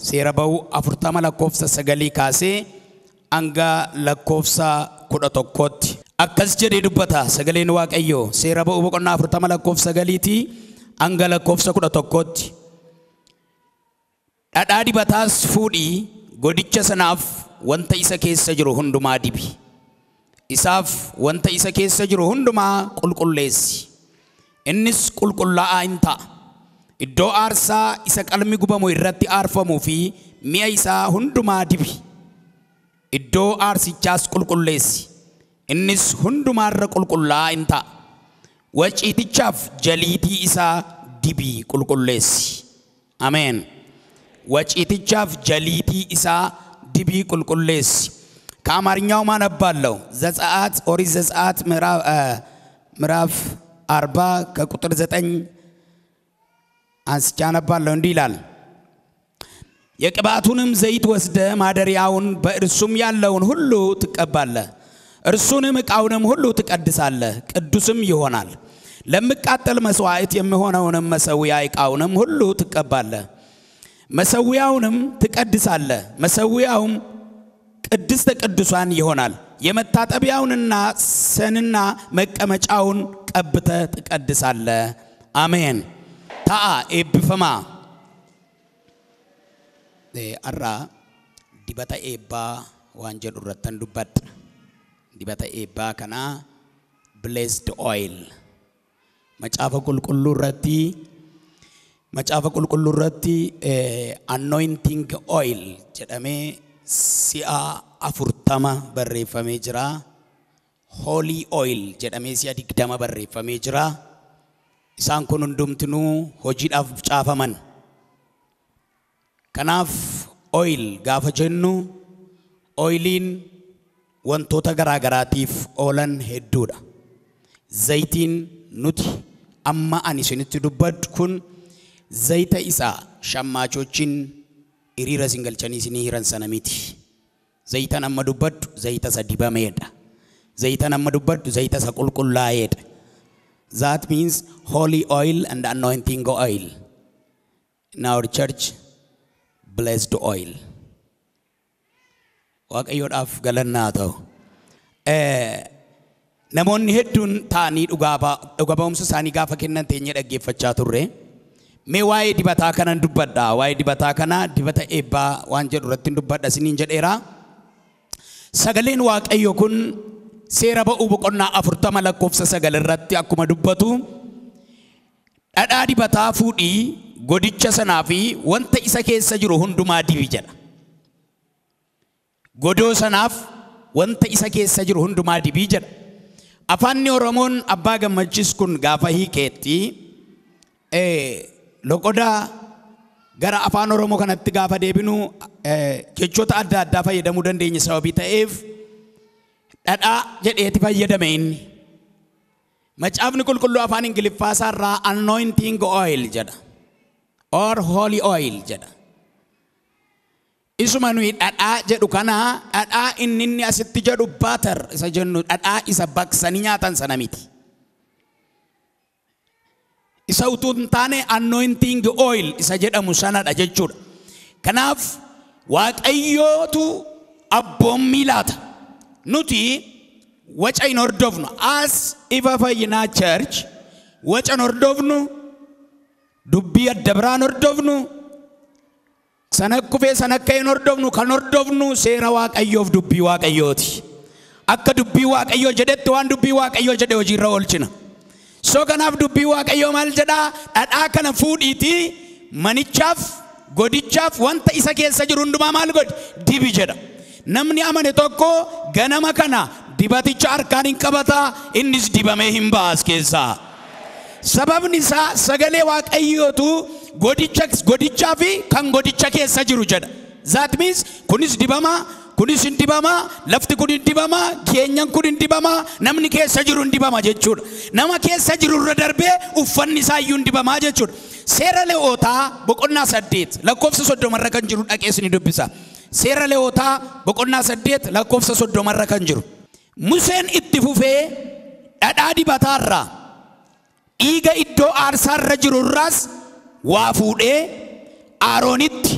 Seera ba'uu 40 lakkoofsa 9 kaasee hanga lakkoofsa 11tti. Akkas jedhee dubbata sagaleen Waaqayyoo. Seera ba'uu boqonnaa 40 lakkoofsa 9 hanga lakkoofsa 11tti. Dhadhaa dibataas fuudhii godicha sanaaf wanta isa keessa jiru hundumaa dibi. Isaaf wanta isa keessa jiru hundumaa qulqulleessi. Innis qulqullaa'aa hin ta'a. Iddoo aarsaa isa qalmi gubamu irratti aarfamuu fi mi'a isaa hundumaa dibi. Iddoo aarsichaas qulqulleessi. Innis hundumaarra qulqullaa'aa hin ta'a. Waciitichaaf jaliitii isaa dibii qulqulleessi. Ameen. Waciitichaaf jaliitii isaa dibii qulqulleessi. ከአማርኛው ማነባለው ዘጸአት ኦሪት ዘጸአት ምዕራፍ 40 ከቁጥር 9 አንስቼ አነባለሁ። እንዲህ ይላል፣ የቅባቱንም ዘይት ወስደ ማደሪያውን በእርሱም ያለውን ሁሉ ትቀባለህ። እርሱንም ዕቃውንም ሁሉ ትቀድሳለህ፣ ቅዱስም ይሆናል። ለሚቃጠል መስዋዕት የሚሆነውንም መሠዊያ ዕቃውንም ሁሉ ትቀባለህ። መሠዊያውንም ትቀድሳለህ፣ መሠዊያውም ቅድስተ ቅዱሳን ይሆናል። የመታጠቢያውንና ሰንና መቀመጫውን ቀብተህ ትቀድሳለህ። አሜን። ta'a eebbifamaa. Har'a dibata eebbaa waan jedhu irrattan dubbadha. Dibata eebbaa kana blessed oil. Macaafa qulqulluu irratti macaafa qulqulluu irratti anointing oil jedhamee si'a 40 barreeffamee jira. Holy oil jedhamee si'a 20 barreeffamee jira. Isaan kun hundumtinuu hojiidhaaf caafaman. Kanaaf oil gaafa jennu oiliin wantoota garaa garaatiif oolan hedduudha. Zayitiin nuti amma ani isinitti dubbadhu kun zayita isaa shammaachochiin hiriira isin galchanii isinii hiran sana miti. Zayitan amma dubbadhu zayita isa dibameedha. Zayitan amma dubbadhu zayita isa qulqullaa'eedha. That means holy oil and anointing oil. In our church, blessed oil. Waaqayyoodhaaf galannaa ta'u. Namoonni hedduun taa'anii dhugaa ba'umsa isaanii gaafa kennan teenyee dhaggeeffachaa turre. Mee waa'ee dibataa kanan dubbadha. Waa'ee dibataa kana dibata eebbaa waan jedhu irratti dubbadha isiniin jedheera. Sagaleen Waaqayyo kun seera ba'uu boqonnaa 40 lakkoofsa 9 irratti akkuma dubbatu dhadhaa dibataa fuudhii godicha sanaa fi wanta isa keessa jiru hundumaa dibi jedha. Godoo sanaaf wanta isa keessa jiru hundumaa dibii jedha. Afaanni Oromoon abbaa gammachiis kun gaafa hiikeetti loqoda gara afaan Oromoo kanatti gaafa deebinu jechoota adda addaa fayyadamuu dandeenya sababii ta'eef dhadhaa jedheeti fayyadame inni. Macaafni qulqulluu afaan Ingiliffaa isaarraa anointing oil jedha. Or holy oil jedha. Isuma nuyi dhadhaa jedhu kana dhadhaa inni inni asitti jedhu butter isa jennu dhadhaa isa baqsanii nyaatan sana miti. Isa utuu hin taane anointing oil isa jedhamu sanadha jechuudha. Kanaaf Waaqayyootu abboommii laata. Nuti waca hin hordofnu. As Ifa Fayyinaa Church waca hin hordofnu, dubbii adda biraan hordofnu, sana kufee sana akka hin hordofnu, kan hordofnu seera Waaqayyoof dubbii Waaqayyooti. Akka dubbii Waaqayyoo jedhetti waan dubbii Waaqayyoo jedhe hojiirra oolchina. So kanaaf dubbii Waaqayyoo maal jedhaa? Dhadhaa kana fuudhiitii manichaaf godichaaf wanta isa keessa jiru hundumaa maal godhi? Dibi jedha. Namni amane tokko ganama kana dibaticha harkaan hin qabataa, innis dibamee hin baas keessaa. Sababni isaa sagalee Waaqayyootu godichaa fi kan godicha keessa jiru jedha. That means kunis dibamaa, kunis hin dibamaa, lafti kun hin dibamaa, keenyan kun hin dibamaa, namni keessa jiru hin dibama jechuudha. Nama keessa jiru irra darbee uffanni isaa iyyuu hin dibamaa jechuudha. Seera Leewwotaa boqonnaa 8 lakkoofsa 30 irra kan jiru dhaqees ni dubbisa. Seera Leewwotaa boqonnaa 8 lakkoofsa 30 irra kan jiru. Museen itti fufee dhadhaa dibataarraa dhiiga iddoo aarsaarra jiru irraas waa fuudhee Aroonitti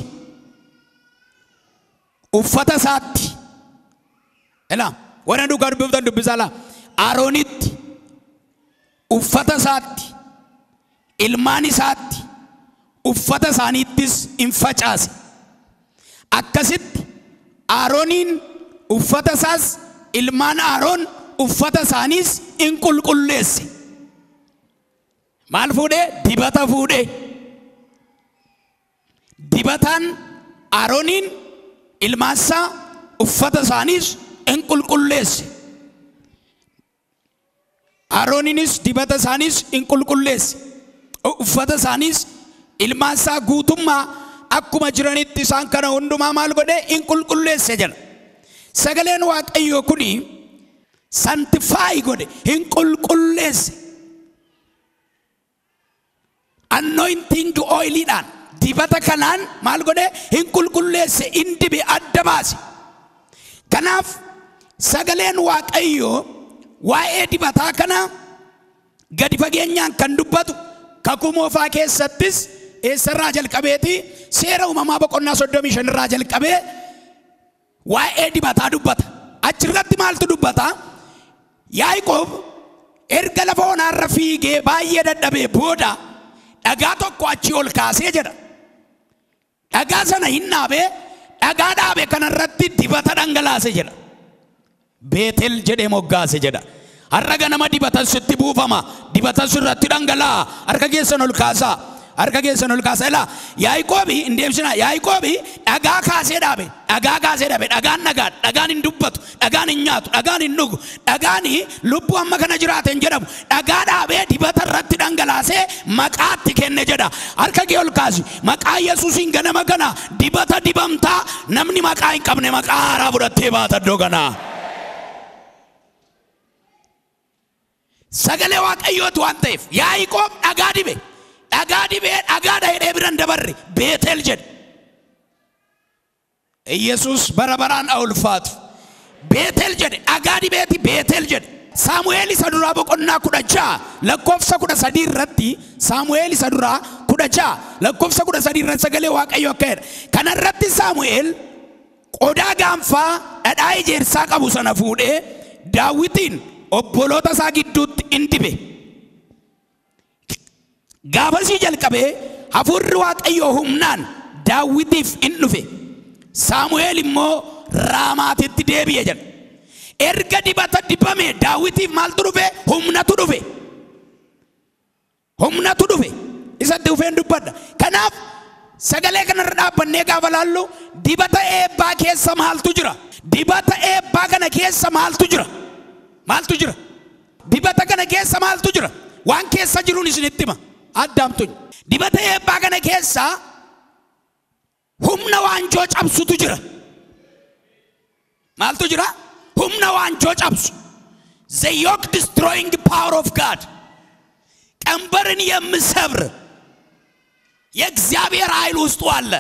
Uffata isaatti. Elaa warra dhugaa dubbiftan dubbisaa laa. Aroonitti, uffata isaatti, ilmaan isaatti, uffata isaaniittis in facaase. Akkasitti Arooniin uffata isaas ilmaan Aroon uffata isaaniis in qulqulleesse. Maal fuudhee? Dibata fuudhee. Dibataan Arooniin ilmaan isaa uffata isaaniis in qulqulleesse. Arooniinis dibata isaaniis in qulqulleesse. Uffata isaaniis ilmaan isaa guutummaa akkuma jiranitti isaan kana hundumaa maal godhee in qulqulleesse jedha. Sagaleen Waaqayyoo kuni sanctify godhe, hin qulqulleesse. Anointing oiliidhaan dibata kanaan maal godhe hin qulqulleesse, in dibe, adda baase. Kanaaf sagaleen Waaqayyoo waa'ee dibataa kana gadi fageenyaan kan dubbatu kakuu moofaa keessattis eessarraa jalqabeeti? Seera Uumamaa boqonnaa 35 irraa jalqabee waa'ee dibataa dubbata. Achirratti maaltu dubbata? Yaaqoob erga lafa onaarra fiigee baay'ee dadhabee booda dhagaa tokko achi ol kaasee jedha. Dhagaa sana hin dhaabee, dhagaa dhaabe kanarratti dibata dhangalaase jedha. Beetel jedhee moggaase jedha. Har'a ganama dibatan sitti buufama. Dibatan sirratti dhangala'a. Harka keessan ol kaasaa. Harka keessan ol kaasaa. Ilaa Yaaqoobi hin deebisina. Yaaqoobi dhagaa kaasee dhaabe. Dhagaa kaasee dhaabe. Dhagaan dhagaadha. Dhagaan hin dubbatu. Dhagaan hin nyaatu. Dhagaan hin dhugu. Dhagaan lubbuu amma kana jiraate hin jedhamu. Dhagaa dhaabee dibata irratti dhangalaasee maqaatti kenne jedha. Harka kee ol kaasi. Maqaa Yesuusiin ganama kana dibata dibamtaa, namni maqaa hin qabne maqaa haaraa fudhattee baata iddoo kanaa. Sagalee Waaqayyooti waan ta'eef Yaaqoob dhagaa dibe. Dhagaa dibee dhagaadha jedhee biran dabarre Beetel jedhe. Iyesuus bara baraan haa ulfaatu. Beetel jedhe, dhagaa dibeeti Beetel jedhe. Saamu'eel isa duraa boqonnaa 16 lakkoofsa 13 irratti, Saamu'eel isa duraa 16 lakkoofsa 13 irratti sagalee Waaqayyoo akka jedha. Kana irratti Saamu'eel qodaa gaanfaa dhadhaa ejersaa qabu sana fuudhee Daawitiin obboloota isaa gidduutti in dibe. Gaafasii jalqabee hafuurri Waaqayyoo humnaan Daawitiif in dhufe. Saamu'eel immoo Raamaatitti deebi'e jedha. Erga dibata dibame Daawitiif maaltu dhufe? Humnatu dhufe. Humnatu dhufe. Isatti dhufeen dubbadha. Kanaaf sagalee kanarra dhaabbannee gaafa laallu dibata eebbaa keessa maaltu jira? Dibata eebbaa kana keessa maaltu jira? Maaltu jira? Dibata kana keessa maaltu jira? Waan keessa jiruun isinitti hima. Addaamtuun. Dibata eebbaa kana keessa humna waanjoo cabsutu jira. Maaltu jira? Humna waanjoo cabsu. The yoke destroying power of God. ቀንበርን የሚሰብር የእግዚአብሔር ኃይል ውስጡ አለ።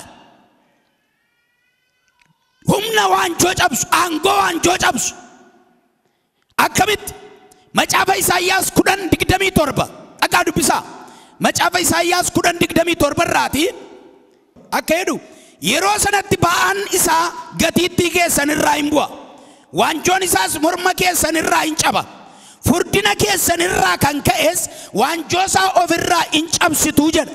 Humna waanjoo cabsu, aangoo waanjoo cabsu. Akkamitti? Macaafa Isaayyaas 10:27 dhaqaa dubbisaa. Macaafa Isaayyaas 10:27 irraati akka jedhu, yeroo sanatti ba'aan isaa gatiittii keessan irraa hin bu'a. Waanjoon isaas morma keessan irraa hin caba. Furdina keessan irraa kan ka'es waanjoo isaa ofirraa hin cabsituu jedha.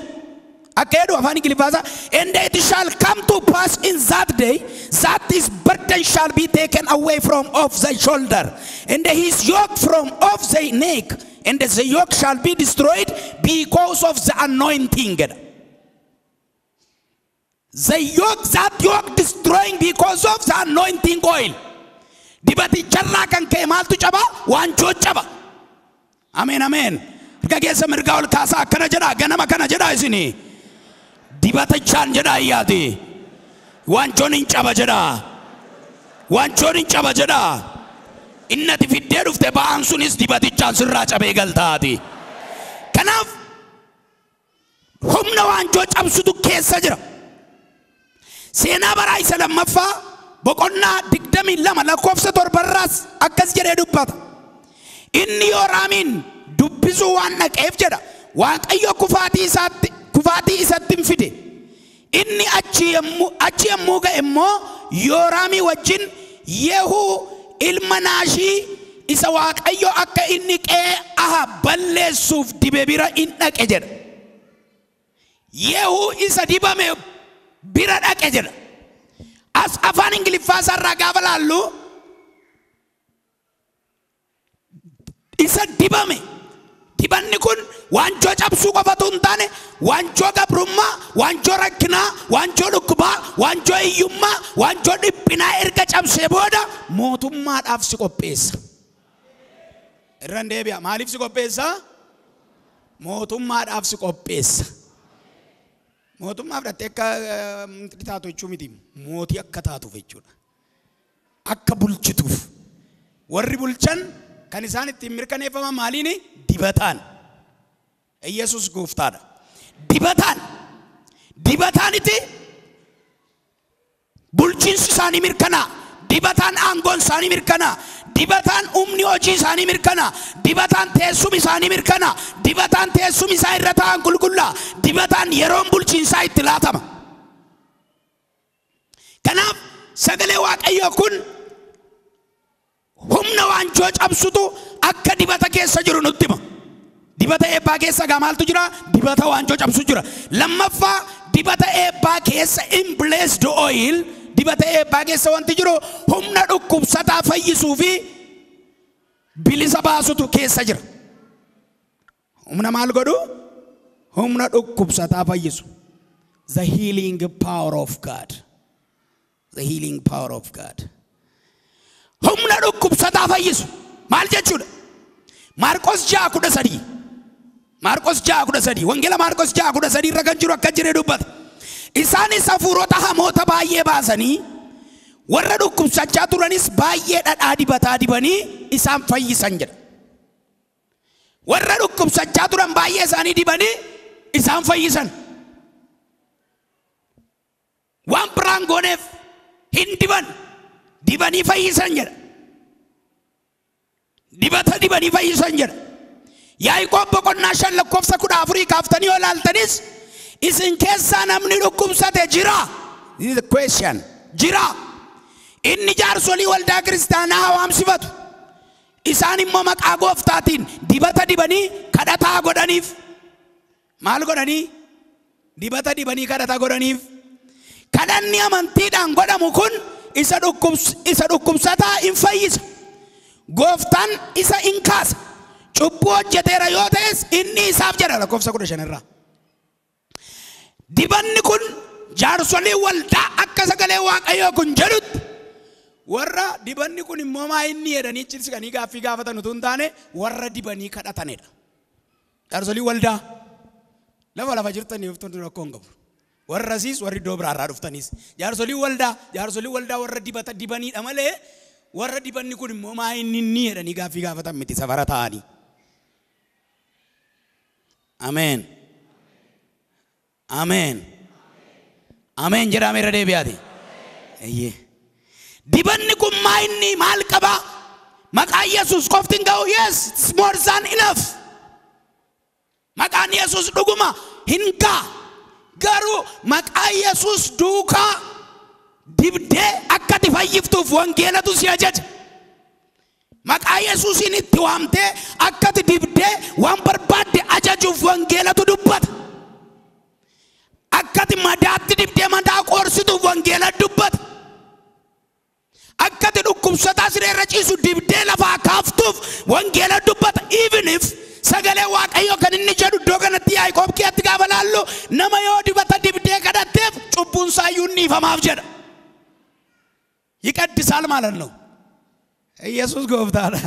Akka jedhu afaan Ingiliffaasaa, "And it shall come to pass in that day that his burden shall be taken away from off thy shoulder, and his yoke from off thy neck, and the yoke shall be destroyed because of the anointing." The yoke, that yoke destroying because of the anointing oil. Dibaticharraa kan ka'e maaltu caba? Waanjoo caba. Ameen, ameen. Harka keessa mirgaa ol kaasaa akkana jedhaa, ganama kana jedhaa isinii. Dibatichaan jedhaa iyyaati. Waanjoon hin caba jedhaa. Waanjoon hin caba jedhaa. Innati fiddee dhufte ba'aan sunis dibatichaan sirraa cabee galtaati. Kanaaf humna waanjoo cabsutu keessa jira. Seenaa baraa isa lammaffaa boqonnaa 22 lakkoofsa 7rraas akkas jedhee dubbata. Inni Yooraamiin dubbisuu waan dhaqeef jedha. Waaqayyo kufaatii isatti hin fide. Inni achi yommuu ga'e immoo Yooraamii wajjin Yehuu ilma Naashii isa Waaqayyo akka inni qe'ee Ahaab balleessuuf dibe bira in dhaqe jedha. Yehuu isa dibame bira dhaqe jedha. As afaan Ingiliffaa isaarraa gaafa laallu isa dibame. Dibanni kun waanjoo cabsuu qofatu hin taane waanjoo gabrummaa, waanjoo rakkinaa, waanjoo dhukkubaa, waanjoo hiyyummaa, waanjoo dhiphinaa erga cabsee booda mootummaadhaaf si qopheessa. Irra hin deebi'a. Maaliif si qopheessa? Mootummaadhaaf si qopheessa. Mootummaaf dhattee akka taatu jechuu miti. Mootii akka taatuuf jechuudha. Akka bulchituuf. Warri bulchan kan isaan ittiin mirkaneeffaman maaliini? Dibataan. Iyesuus gooftaadha. Dibataan. Dibataaniti bulchiinsi isaanii mirkanaa. Dibataan aangoon isaanii mirkanaa. Dibataan humni hojii isaanii mirkanaa. Dibataan teessumi isaanii mirkanaa. Dibataan teessumi isaa irra taa'an qulqullaa. Dibataan yeroon bulchiinsaa itti laatama. Kanaaf sagalee Waaqayyoo kun humna waanjoo cabsutu akka dibata keessa jiru nutti hima. Dibata eebbaa keessa gaa maaltu jira? Dibata waanjoo cabsu jira. Lammaffaa dibata eebbaa keessa in blessed oil, dibata eebbaa keessa wanti jiru humna dhukkubsataa fayyisuu fi bilisa baasutu keessa jira. Humna maal godhu? Humna dhukkubsataa fayyisu. The healing power of God. The healing power of God. Humna dhukkubsataa fayyisu. Maal jechuudha? Maarqos 6:13. Maarqos 6:13. Wangeela Maarqos 6:13 irra kan jiru akka jiree dubbata. Isaanis hafuurota hamoota baay'ee baasanii warra dhukkubsachaa turanis baay'ee dhadhaa dibataa dibanii isaan fayyisan jedha. Warra dhukkubsachaa turan baay'ee isaanii dibanii isaan fayyisan. Waan biraan gooneef hin diban. Dibanii fayyisan jedha. Dibata dibanii fayyisan jedha. Yaaqoob boqonnaa 5 lakkoofsa 14 kaaftanii yoo ilaaltanis isin keessaa namni dhukkubsate jira. This is the question. Jira. Inni jaarsolii waldaa kiristaanaa hawaamsifatu. Isaan immoo maqaa gooftaatiin dibata dibanii kadhataa godhaniif. Maal godhanii? Dibata dibanii kadhataa godhaniif. Kadhanni amantiidhaan godhamu kun isa dhukkubsataa in fayyisa. Gooftaan isa in kaasa. Cubbuu hojjeteera yoo ta'es inni isaaf jedha lakkoofsa 15 irraa. Dibanni kun jaarsolii waldaa akka sagalee Waaqayyoo kun jedhutti warra dibanni kun immoo maa inni jedhanii achi gaaffii gaafatan utuu hin taane warra dibanii kadhatanidha. Jaarsolii waldaa lafa lafa jirtanii dhuftan rakkoo hin qabu. Warra siis warri iddoo biraarraa dhuftaniis jaarsolii waldaa warra dibata dibaniidha malee warra dibanni kun immoo maa inni inni jedhanii gaaffii gaafatan miti safara ta'anii. Ameen. Ameen. Ameen jedhame irra deebi'aati. Eeyyee. Dibanni kun maa inni maal qaba? Maqaa Yesuus qofti hin ga'u. Yes, it's more than enough. Maqaan Yesuus dhuguma hin ga'a. Garuu maqaa Yesuus duukaa dibdee akka ati fayyiftuuf wangeelatu si ajaja. Maqaa Yesuusiin itti waamtee akka ati dibdee waan barbaadde ajajuuf wangeelatu dubbata. Akka ati madaatti dibdee madaa qoorsituuf wangeela dubbata. Akka ati dhukkubsataa siree irra ciisu dibdee lafaa kaaftuuf wangeela dubbata. Even if sagalee Waaqayyoo kan inni jedhu iddoo kanatti Yaaqoob keessatti gaafa laallu nama yoo dibata dibdee kadhatteef cubbuun isaayyuu ni ifamaaf jedha. ይቀድሳል ማለት ነው። ኢየሱስ ጎፍታadha.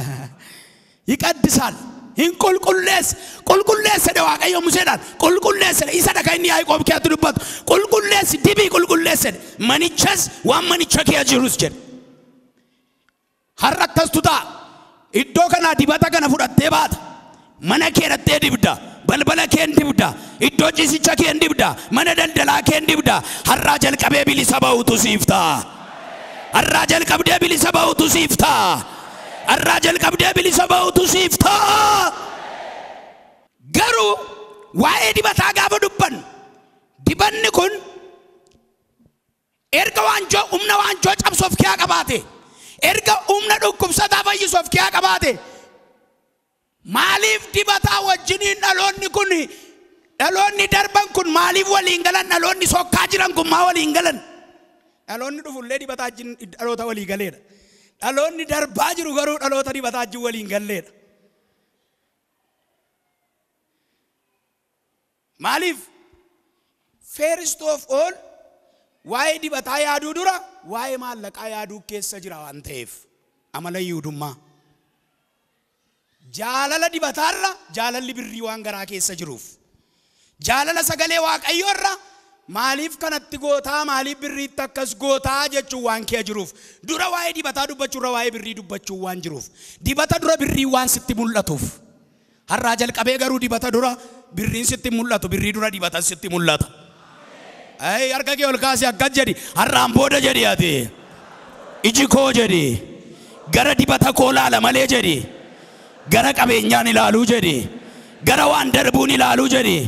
ይቀድሳል. Hin qulqulleessa. Qulqulleessa jedhe Waaqayyo Museedhaan. Qulqulleessa jedhe. Isa dhaka inni Yaaqoob keessatti dubbatu. Qulqulleessi dibii qulqulleessa jedhe. Manichas waan manicha kee jirus jedhe. Har'a akkastu ta'a. Iddoo kanaa dibata kana fudhattee baata. Mana kee dhattee dibda. Balbala kee hin dibda. Iddoo ciisicha kee hin dibda. Mana daldalaa kee hin dibda. Har'aa jalqabee bilisa ba'utu siif ta'a. Har'aa jalqabdee bilisa ba'utu siif ta'a. Har'aa jalqabdee bilisa ba'utu siif ta'a. Garuu waa'ee dibataa gaafa dubbannu dibanni kun Erga waanjoo humna waanjoo cabsuuf kiyaa qabaate. Erga humna dhukkubsataa fayyisuuf kiyaa qabaate. Maaliif dibataa wajjiniin dhaloonni kun dhaloonni darban kun maaliif waliin galan dhaloonni sokkaa jiran kun maa waliin galan? Dhaloonni dhufullee dibataa wajjin dhaloota walii galeedha. Dhaloonni darbaa jiru garuu dhaloota dibataa wajjin waliin galleedha. Maaliif? First of all waa'ee dibataa yaaduu dura waa'ee maallaqaa yaaduu keessa jira waan ta'eef amala Yihuudummaa. Jaalala dibataarra jaalalli birrii waan garaa keessa jiruuf. Jaalala sagalee Waaqayyoorra maaliif kanatti gootaa maaliif birriitti akkas gootaa jechuun waan kee jiruuf. Dura waa'ee dibataa dubbachuurra waa'ee birrii dubbachuu waan jiruuf. Dibata dura birrii waan sitti mul'atuuf. Har'aa jalqabee garuu dibata dura birriin sitti mul'atu birrii dura dibatan sitti mul'ata. Ay harka kee ol kaasii akkas jedhi har'aan booda jedhi ati. Iji koo jedhi gara dibata koo laala malee jedhi. Gara qabeenyaan ilaaluu jedhi. Gara waan darbuun ilaaluu jedhi.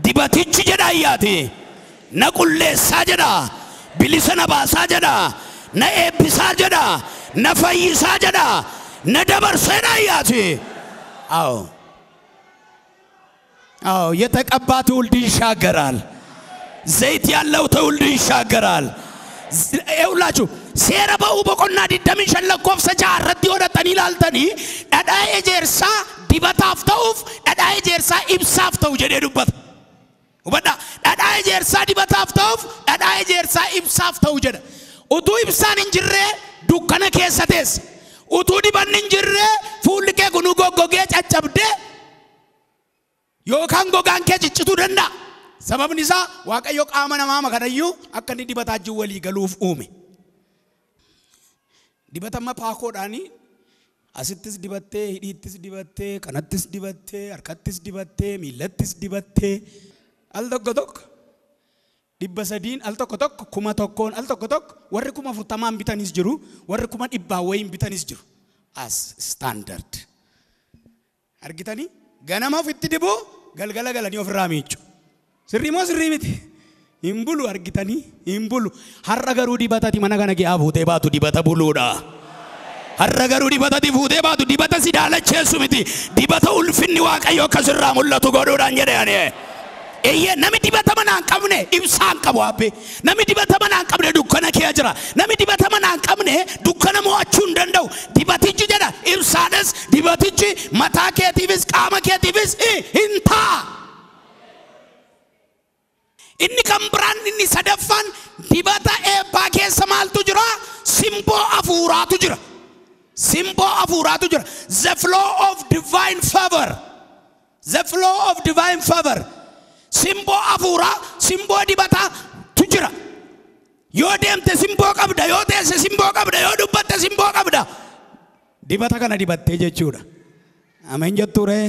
Dibatichi jedha ayyaati. Na qulleessaa jedha. Bilisa na baasaa jedha. Na eebbisaa jedha. Na fayyisaa jedha. Na dabarseedha ayyaati. አዎ አዎ የተቀባ ትውልድ ይሻገራል። ዘይት ያለው ትውልድ ይሻገራል። ይኸውላችሁ seera ba'uu boqonnaa 25 lakkoofsa 6 irratti hodhatanii ilaaltanii dhadhaa ejersaa dibataaf ta'uuf dhadhaa ejersaa ibsaaf ta'u jedhee dubbata. Hubadhaa dhadhaa ejersaa dibataaf ta'uuf dhadhaa ejersaa ibsaaf ta'u jedha. Utuu ibsaan hin jirree dukkana keessa teessa. Utuu dibanni hin jirree fuulli kee kunuu goggogee caccabdee yookaan gogaan kee ciccituu danda'a. Sababni isaa Waaqayyo qaama namaa makanayyuu akka inni dibataa wajjin walii galuuf uume. Dibata amma paakoodhaanii asittis dibattee, hidhiittis dibattee, kanattis dibattee, harkattis dibattee, miillattis dibattee al tokko tokko 300 al tokko tokko 1000 al tokko tokko warri 40,000 bitanis jiru, warri 100,000 wayiin bitanis jiru. As standard. Argitanii ganama ofitti dibuu galgala galanii ofirraa miiccu. Sirrii moo sirrii miti? Hin bulu argitanii hin bulu. Har'a garuu dibatati mana kana ge'aa fuutee baatu dibata buluudha. Har'a garuu dibatati fuutee baatu dibata si daalacheessu miti. Dibata ulfinni Waaqayyo akkasirraa mul'atu godhuudhaan jedhe ani. Eeyyee namni dibata mana hin qabne ibsaa hin qabu abbee. Namni dibata mana hin qabne dukkana kee jira. Namni dibata mana hin qabne dukkana mo'achuu hin danda'u. Dibatichi jedha ibsaadhas dibatichi mataa keetiifis qaama keetiifis hin ta'a. Inni kan biraan inni sadaffaan dibata eebbaa keessa maaltu jira? Simboo hafuuraatu jira. Simboo hafuuraatu jira. The flow of divine favor. The flow of divine favor. Simboo hafuuraa, simboo dibataatu jira. Yoo deemte simboo qabda, yoo teesse simboo qabda, yoo dubbatte simboo qabda. Dibata kana dibattee jechuudha. Ameen jettuuree?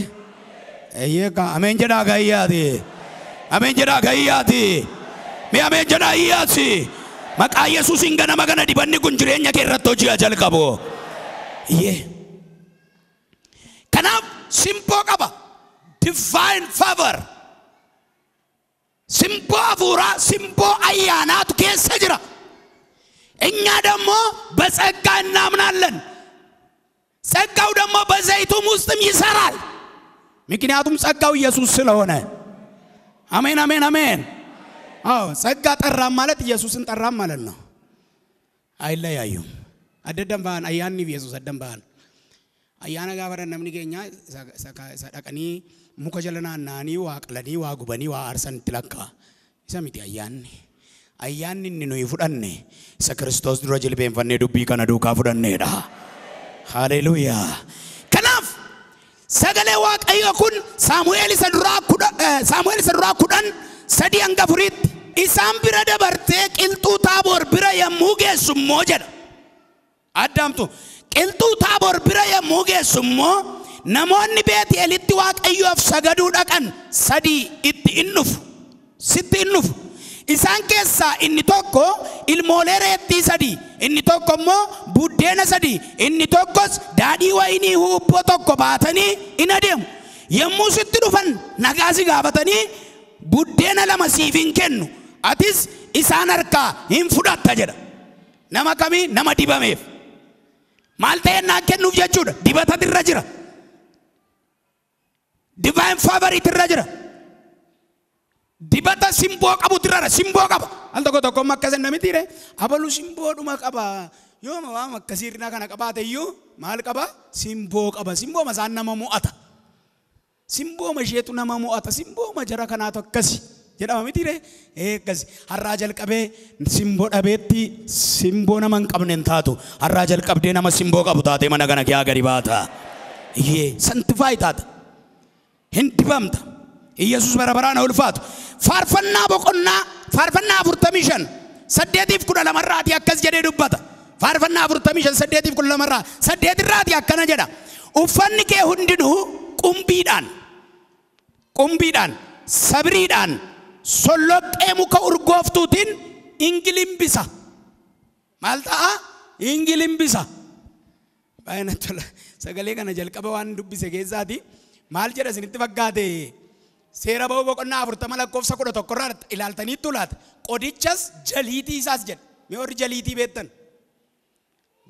Eeyyee ameen jedhaa gayyaati. Ameen jedhaa gayyaati. Mee ameen jedhaa iyyaati. Maqaa Yesuusiin ganama kana dibanni kun jireenya kee irratti hojii jalqabu. Iyyee. Kanaaf simboo qaba. Divine favor. Simboo hafuuraa, simboo ayyaanaatu keessa jira. እኛ ደግሞ በጸጋ እናምናለን። ጸጋው ደግሞ በዘይቱም ውስጥም ይሰራል። ምክንያቱም ጸጋው ኢየሱስ ስለሆነ። አሜን አሜን አሜን። አዎ ጸጋ ጠራም ማለት ኢየሱስን ጠራም ማለት ነው። አይለያዩም። አደደም ባን አያኒ ኢየሱስ አደም ባን ayyaana gaafa namni keenya dhaqanii muka jala naanna'anii waa qalanii waa gubanii waa aarsan itti lakkaa. Isa miti ayyaanni. Ayyaanni inni nuyi fudhanne isa Kiristoos dura jilbeenfannee dubbii kana duukaa fudhanneedha. Haleluuyaa. Kanaaf sagalee Waaqayyoo kun Saamu'eel isa duraa 10:3 hanga 4tti isaan bira dabartee qilxuu Taaboor bira yommuu geessu immoo jedha. Addaamtu qilxuu Taaboor bira yommuu geessu immoo namoonni Beet'eelitti Waaqayyoof sagaduu dhaqan 3 itti in dhufu. Sitti in dhufu. Isaan keessaa inni tokko ilmoolee reettii 3, inni tokko immoo buddeena 3, inni tokkos daadhii wayinii huubboo tokko baatanii in adeemu. Yommuu sitti dhufan nagaa si gaafatanii buddeena 2 siif hin kennu. Atis isaan harkaa hin fudhatta jedha. Nama kamii? Nama dibameef. Maal ta'e naan kennuuf jechuudha. Dibatatu irra jira. Divine favor irra jira. Dibata simboo qabutu irra jira. Simboo qaba. Al tokko tokko amma akkas namni tiire abalu simboodhuma qaba. Yooma waan akkasii hir'ina kana qabaate iyyuu maal qaba? Simboo qaba. Simbooma isaan nama mo'ata. Simbooma isheetu nama mo'ata. Simbooma jara kanaatu akkasi jedhama mitiire? Akkasi. Har'aa jalqabee simboo dhabeetti simboo nama hin qabne hin taatu. Har'aa jalqabdee nama simboo qabu taatee mana kana kee gadi baata. Iyyee sanctify taata. Hin dibamta. Iyyasuus bara baraan ulfaatu. Faarfannaa boqonnaa faarfannaa 45 8 12 irraatii akkas jedhee dubbata. Faarfannaa 45 8 12 irraa 8 irraatii akkana jedha. Uffanni kee hundinuu qumbiidhaan sabriidhaan solloqqee muka urgooftuutiin ingilimbisa. Maal ta'a? Ingilimbisa. Baay'ee natti tola. Sagalee kana jalqaba waan dubbise keessaati. Maal jedha isinitti fakkaate? Seera ba'uu boqonnaa 40 lakkoofsa 11 irraa ilaaltaniittu laata? Qodichas jaliitii isaas jedha. Mee warri jaliitii beektan?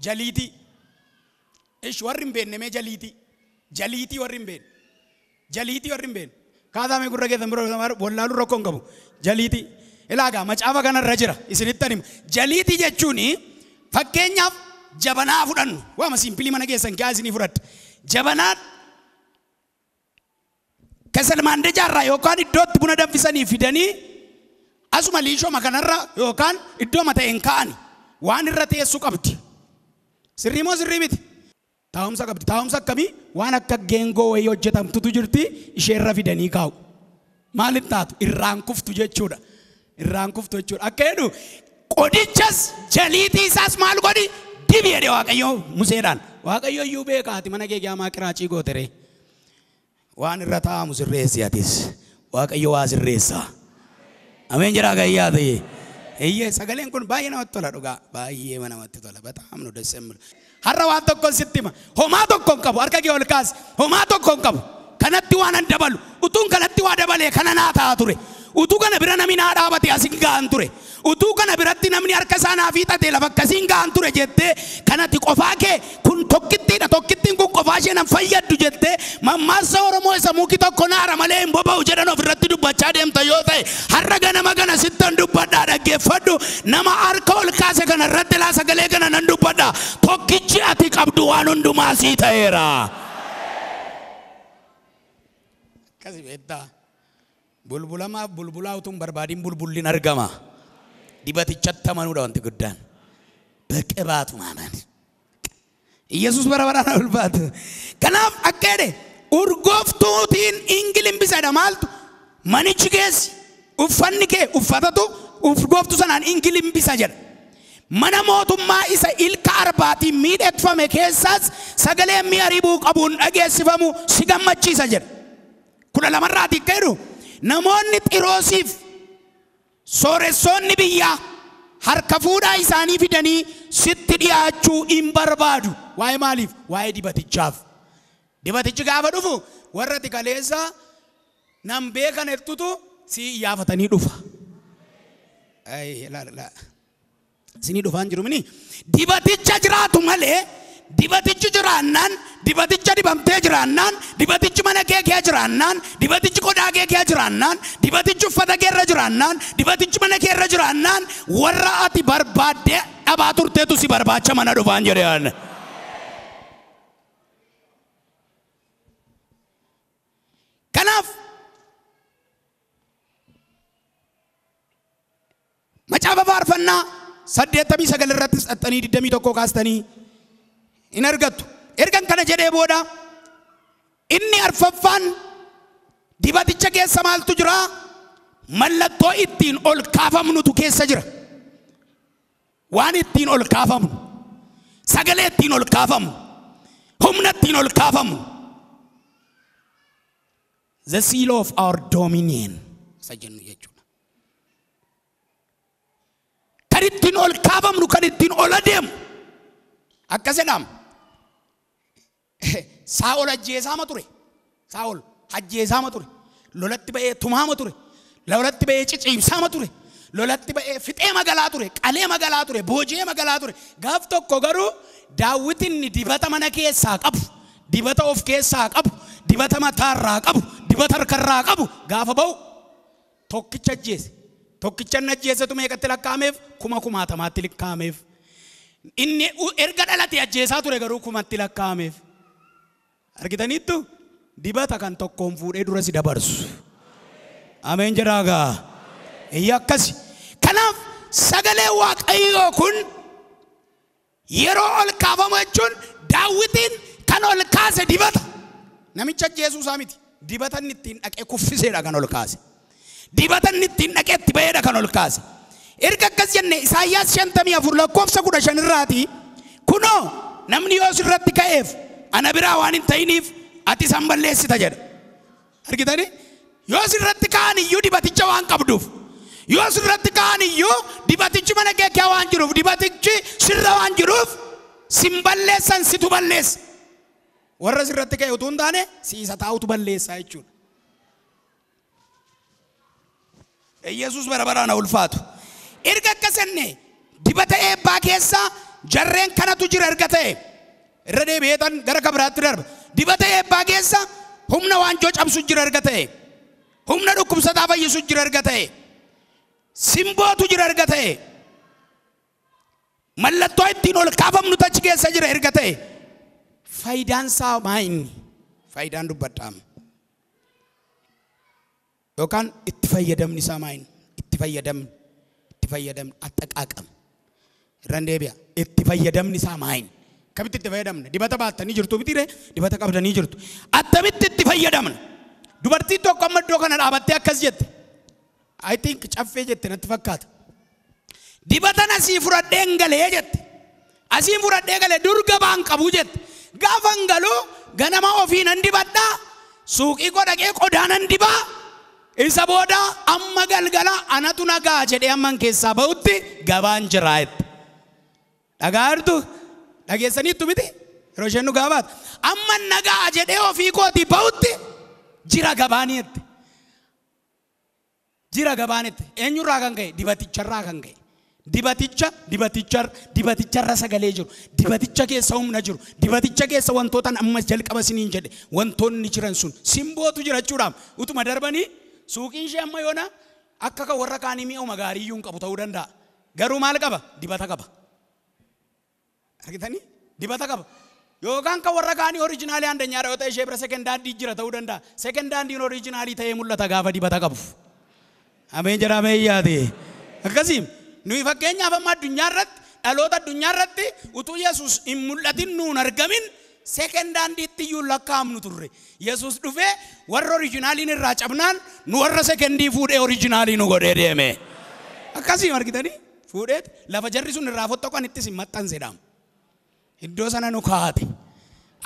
Jaliitii. Ish warri hin beekne mee jaliitii? Jaliitii warri hin beekne. Jaliitii warri hin beekne. Kaasaa mee gurra keessan bira wallaaluu rakkoo hin qabu. Jaliitii. Ilaagaa macaafa kanarra jira isinitti hima. Jaliitii jechuun fakkeenyaaf jabanaa fudhannu. Waama siimpilii mana keessan kee isinii fudhadha. Jabanaa kasalmaandejaa irraa yookaan iddootti buna danfisanii fidanii asuma liishooma kanarra yookaan iddooma ta'e hin kaa'ani. Waan irra teessu qabdi. Sirrii moo sirrii miti? Taa'umsa qabdi. Taa'umsa akkamii? Waan akka geengoo wayii hojjetamtutu jirti isheerra fidanii kaa'u. Maaliin taatu? Irraan kuftu jechuudha. Irraan kuftu jechuudha. Akka jedhu qodichas jaliitii isaas maal godhi? Dibi jedhe Waaqayyo Museedhaan. Waaqayyo iyyuu beekaati mana kee gaamaa qiraacii gootere. Waan irra taa'amu sirreessi atis. Waaqayyo waa sirreessa. Ameen jedhaa gayyaa ta'e. Eeyyee sagaleen kun baay'ee namatti tola dhugaa. Baay'ee namatti tola. Bataam nu dessemmu. Har'a waan tokkoon sitti hima. Homaa tokko hin qabu. Harka kee ol kaasi. Homaa tokko hin qabu. Kanatti waan an dabalu. Utuun kanatti waa dabalee kana naa ta'a ture. Utuu kana bira namni naa dhaabate asin ga'an ture. Utuu kana biratti namni harka isaa naa fiixate lafa akkasiin ga'an ture jettee kanatti qofaa kee kun tokkittiidha. Tokkittiin kun qofaa ishee nan fayyaddu jettee mammaaksa Oromoo isa muki tokko naara malee hin boba'u jedhan ofirratti dubbachaa deemta yoo ta'e har'a ganama kana sittan dubbadhaa dhaggeeffadhu. Nama harka ol kaase kana irratti laa sagalee kana nan dubbadha. Tokkichi ati qabdu waan hundumaa sii ta'eera. Akkasi beektaa. Bulbulamaaf bulbulaa utuu hin barbaadin bulbulliin argama. Dibatichatti amanuudha wanti guddaan. በቅባቱ ማመን. Iyyasuus bara baraan ulfaatu. Kanaaf akka jedhe urgooftuutiin ingilimbisa maaltu manichi keessi uffanni kee uffatatu urgooftuu sanaan ingilimbisa jedha. Mana mootummaa isa ilka arbaatiin miidhagfame keessaas sagaleen mi'a ribuu qabuun dhageessifamu si gammachiisa jedha. 12 irraatii akka jedhu namoonni Xiroosiif sooressoonni biyyaa harka fuudhaa isaanii fidanii sitti dhiyaachuu hin barbaadu. Waa'ee maaliif? Waa'ee dibatichaaf. Dibatichi gaafa dhufu warra ati kaleessa nan beekan jettutu si iyyaafatanii dhufa. Isinii dhufaan jiru mini. Dibaticha jiraatu malee dibatichi jiraannaan, dibaticha dibamtee jiraannaan, dibatichi mana kee kee jiraannaan, dibatichi qodaa kee kee jiraannaan, dibatichi uffata kee irra jiraannaan, dibatichi mana kee irra jiraannaan warra ati barbaaddee dhabaa turteetu si barbaacha mana dhufaan jedhe. Kanaaf macaafa faarfannaa 89 irrattis xaxxanii 21 kaastanii hin argattu. Ergan kana jedhee booda inni arfaffaan dibaticha keessa maaltu jira? Mallattoo ittiin ol kaafamnutu keessa jira. Waan ittiin ol kaafamnu, sagalee ittiin ol kaafamnu, humna ittiin ol kaafamnu. The seal of our dominion isa jennu jechuudha. Kan ittiin ol kaafamnu, kan ittiin ol adeemu. Akkas jedhama. Saa'ol ajjeesaama ture. Saa'ol ajjeesaama ture. Lolatti ba'ee tumaama ture. Lolatti ba'ee ciciibsaama ture. Lolatti ba'ee fixee magalaa ture, qalee magalaa ture, booji'ee magalaa ture. Gaaf tokko garuu Daawit inni dibata mana keessaa qabu, dibata of keessaa qabu, dibata mataarraa qabu, dibata harkarraa qabu gaafa ba'u tokkicha ajjeese. Tokkicha inni ajjeesetu meeqatti lakkaa'ameef? 60,000tti lakkaa'ameef. Inni erga dhalate ajjeesaa ture garuu 1000tti lakkaa'ameef. Argitaniittu dibata kan tokkoon fuudhee dura si dabarsu. Ameen jedhaagaa. Iyya akkasi. Kanaaf sagalee Waaqayyoo kun yeroo ol kaafamu jechuun Daawitiin kan ol kaase dibata. Namicha ajjeesuu isaa miti. Dibata inni ittiin dhaqee kuffiseedha kan ol kaase. Dibata inni ittiin dhaqee itti ba'eedha kan ol kaase. Erga akkas jenne Isaayyaas 54 lakkoofsa 15 irraati kunoo namni yoo sirratti ka'eef ana biraa waan hin ta'iniif ati isaan balleessita jedha. Argitanii? Yoo sirratti ka'an iyyuu dibaticha waan qabduuf, yoo sirratti ka'an iyyuu dibatichi mana kee kee waan jiruuf, dibatichi sirra waan jiruuf sin balleessan, situ balleessa. Warra sirratti ka'e utuu hin taane siisa taa'utu balleessaa jechuudha. Yesuus bara baraan haa ulfaatu. Erga akkas jenne dibata eebbaa keessa jarreen kanatu jira erga ta'e irra deebi'eetan gara kabiraatti darba. Dibata eebbaa keessa humna waanjoo cabsu jira erga ta'e, humna dhukkubsataa fayyisu jira erga ta'e, simbootu jira erga ta'e, mallattoo ittiin ol kaafamnu achi keessa jira erga ta'e, faayidaan isaa maa inni? Faayidaan dubbadhaama. Yookaan itti fayyadamni isaa maa inni? Itti fayyadamni, itti fayyadamni አጠቃቀም irraan deebi'a. Itti fayyadamni isaa maa inni? Akkamitti itti fayyadamna? Dibata baattanii jirtu mitiiree? Dibata qabdanii jirtu. Attamitti itti fayyadamna? Dubartiin tokko amma iddoo kana dhaabattee akkas jette. I think caffee jette natti fakkaata. Dibatan asii fudhadhee hin galee jette. Asiin fudhadhee galee dur gabaan qabu jette. Gaafa hin galuu ganama ofii nan dibadhaa, suuqii koo dhaqee qodaa nan dibaa, isa booda amma galgala anatu nagaa jedhee amman keessaa ba'utti gabaan jiraa jette. Dhagaa jirtu? Dhageessaniittu miti? Yeroo isheen nu gaafaatu. Amma nagaa jedhee ofii kootii ba'utti jira gabaanii jette. Jira gabaan jette. Eenyurraa kan ka'e? Dibaticharraa kan ka'e. Dibaticha, dibatichar, dibaticharra sagalee jiru. Dibaticha keessa humna jiru. Dibaticha keessa wantoota amma jalqaba siniin jedhe wantoonni jiran sun simbootu jira jechuudhaaf utuma darbanii suuqiin ishee amma yoona akka kan warra kaanii mi'ooma gaarii iyyuu hin qabu ta'uu danda'a. Garuu maal qaba? Dibata qaba. Argitanii? Dibata qaba. Yookaan kan warra kaanii oriijinaalii andanyaadha yoo ta'e ishee bira sekendaandii jira ta'uu danda'a. Sekendaandiin oriijinaalii ta'ee mul'ata gaafa dibata qabu. Ameen jedha ameen yaate. Akkasiin nuyi fakkeenyaaf amma addunyaa irratti dhaloota addunyaa irratti utuu Yesuus hin mul'atin nuun argamin sekendaandiitti iyyuu lakkaa'amnu turre. Yesuus dhufee warra oriijinaaliin irraa cabnaan nu warra sekendii fuudhee oriijinaalii nu godhee deeme. Akkasiin argitanii fuudheet lafa jarri sun irraa fottoqan ittis hin maxxansedhaam. Iddoo sana nu kaa'ate.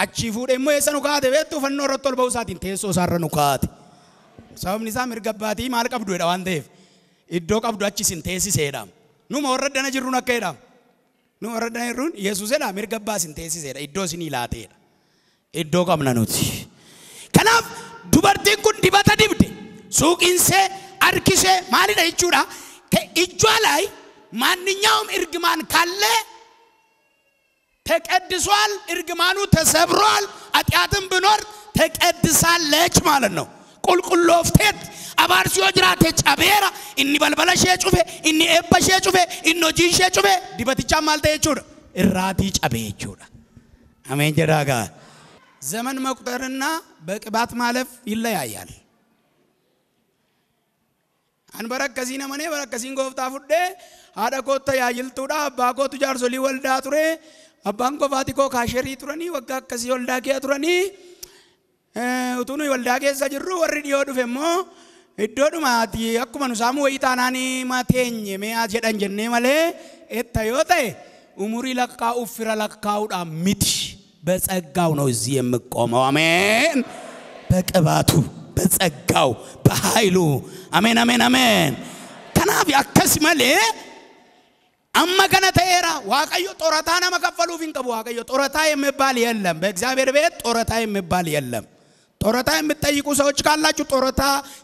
Achii fuudhee immoo eessa nu kaa'ate beektu? Fannoo irratti ol ba'uu isaatiin teessoo isaarra nu kaa'ate. Sababni isaa mirga abbaatii maal qabdu jedha waan ta'eef iddoo qabdu achi isin teessiseedha. Numa warra dana jirruun akka jedhamu. Numa warra dana jirruun Yesuus jedha mirga abbaa isin teessiseedha. Iddoo isinii laateedha. Iddoo qabna nuti. Kanaaf dubartiin kun dibata dibde suuqiinsee harkisee maalidha jechuudha. እጇ ላይ ማንኛውም እርግማን ካለ ተቀድሷል፣ እርግማኑ ተሰብሯል፣ ኃጢአትም ቢኖር ተቀድሳለች ማለት ነው። Qulqulloofteet abaarsi yoo jiraate cabeera, inni balbala ishee cufe, inni eebba ishee cufe, inni hojii ishee cufe dibatichaan maal ta'e jechuudha? Irraatii cabe jechuudha. Ameen jedhaa. ዘመን መቁጠርና በቅባት ማለፍ ይለያያል። An bara akkasiin amanee bara akkasiin gooftaa fudhee haadha koo tajaajiltuudha, abbaa kootu jaarsolii waldaa ture, abbaan koo faati koo kaasherii turanii waggaa akkasii waldaa kee turanii utuu nuyi waldaa keessa jirru warri dhiyoo dhufe immoo iddoodhumaati akkuma nu saamu wayii taanaanii mateenye mee jedhan jennee malee etta yoo ta'e umurii lakkaa'uuf fira lakkaa'uudhaan miti. በጸጋው ነው እዚህ የምቆመው። አሜን። በቅባቱ በጸጋው በኃይሉ አሜን አሜን አሜን። Kanaaf akkas malee amma kana ta'eera Waaqayyo ጦረታ nama kaffaluuf hin qabu. Waaqayyo ጦረታ የሚባል የለም። በእግዚአብሔር ቤት ጦረታ የሚባል የለም። ጦረታ የምትጠይቁ ሰዎች ካላችሁ ጦረታ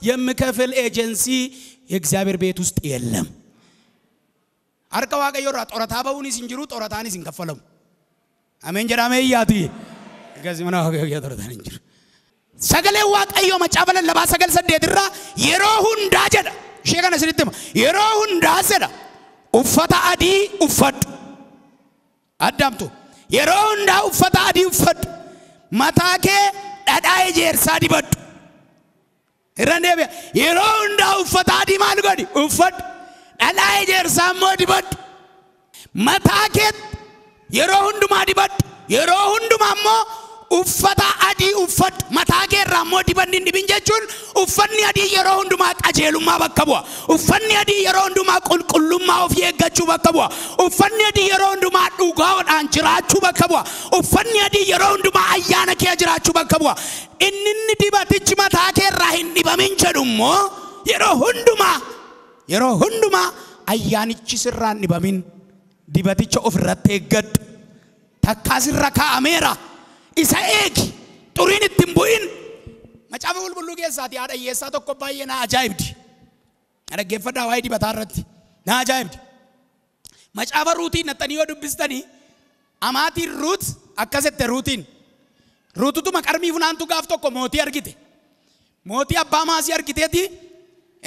የሚከፍል ኤጀንሲ የእግዚአብሔር ቤት ውስጥ የለም። Harka Waaqayyoo irraa xorataa ba'uunis hin jiru, xorataanis hin kaffalamu. Ameen jedhamee iyyaati. Akkasii mana Waaqayyoo xorataan hin jiru. Sagaleen Waaqayyoo macaafa lallabaa 9:8 irraa yeroo hundaa jedha. Ishee kana isinitti hima. Yeroo hundaa jedha. Uffata adii uffadhu. Addaamtu. Yeroo hundaa uffata adii uffadhu. Mataa kee dhadhaa ejersaa dibadhu. Irra deebi'a. Yeroo hundaa uffata adii maal godhi? Uffadhu. Dhadhaa ejersaa immoo dibadhu. Mataa kee yeroo hundumaa dibadhu. Yeroo hundumaa immoo uffata adii uffadhu. Mataa kee irraa immoo dibanni hin dhibin jechuun uffanni adii yeroo hundumaa qajeelummaa bakka bu'a. Uffanni adii yeroo hundumaa qulqullummaa ofii eeggachuu bakka bu'a. Uffanni adii yeroo hundumaa dhugaadhaan jiraachuu bakka bu'a. Uffanni adii yeroo hundumaa ayyaana kee jiraachuu bakka bu'a. Inni dibatichi mataa kee irraa hin dhibamin jedhu immoo yeroo hundumaa ayyaanichi sirraa hin dhibamin dibaticha ofirratti eeggadhu. Takkaa sirra kaa'ameera. Isa eegi, xuriin itti hin bu'in. Macaafa qulqulluu keessaati haadha hiyyeessaa tokko baay'ee na ajaa'ibdi. Dhaggeeffadhaa waa'ee dibataa irratti na ajaa'ibdi. Macaafa Ruutiin nattanii yoo dubbistanii amaatiin Ruut akkas jette Ruutiin. Ruututuma qarmii funaantu gaaf tokko mootii argite. Mootii abbaa maasii argiteeti